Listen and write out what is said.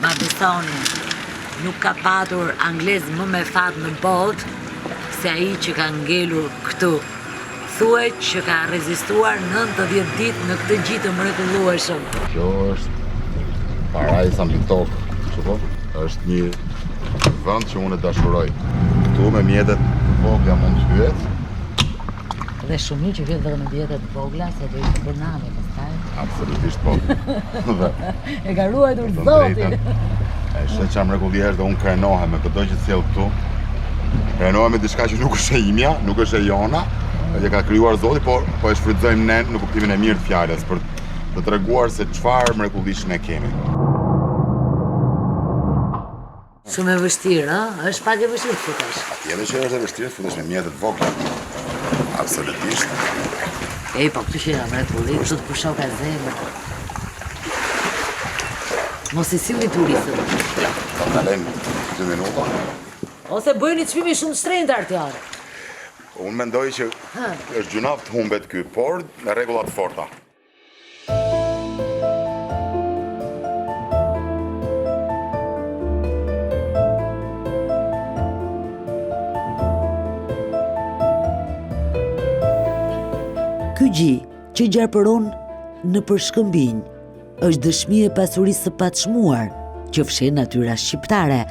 Ma besoni, nuk ka patur anglez më me fat në botë se ai që ka ngelur këtu. Thuhet që ka rezistuar 90 ditë në këtë gji të mrekullueshëm. Kjo është parajsa mbi tokë, kështu po? Është një vend që unë e dashuroj. Këtu me mjetet të vogla mund të hyhet. Dhe shumë mirë që hyhet vetëm me mjete të vogla, se do ishte bërë nami pastaj. Absolutisht po. Dhe e ka ruajtur Zoti. E sheh ça mrekullie është dhe unë krenohem me këdo që sjell këtu. Krenohem me diçka që nuk është e imja, nuk është e jona, e ka krijuar Zoti, por po e shfrytëzojmë ne në kuptimin e mirë të fjalës për të treguar se çfarë mrekullish ne kemi. Shumë e vështirë, ë? Është pak e vështirë të futesh. Patjetër që është e vështirë të futesh me mjete të vogla. Absolutisht. Ej, po këtu që janë mrekulli, këtu të pushoka zemra. Mos i sillni turistët. Ja, ta ndalojmë 2 minuta. Ose bëjeni çmimin shumë të shtrenjtë Artion. Unë mendoj që është gjynah të humbet ky, por me rregulla të forta. Ky gji që gjarpëron nëpër shkëmbinj është dëshmi e pasurisë së paçmuar që fsheh natyra shqiptare.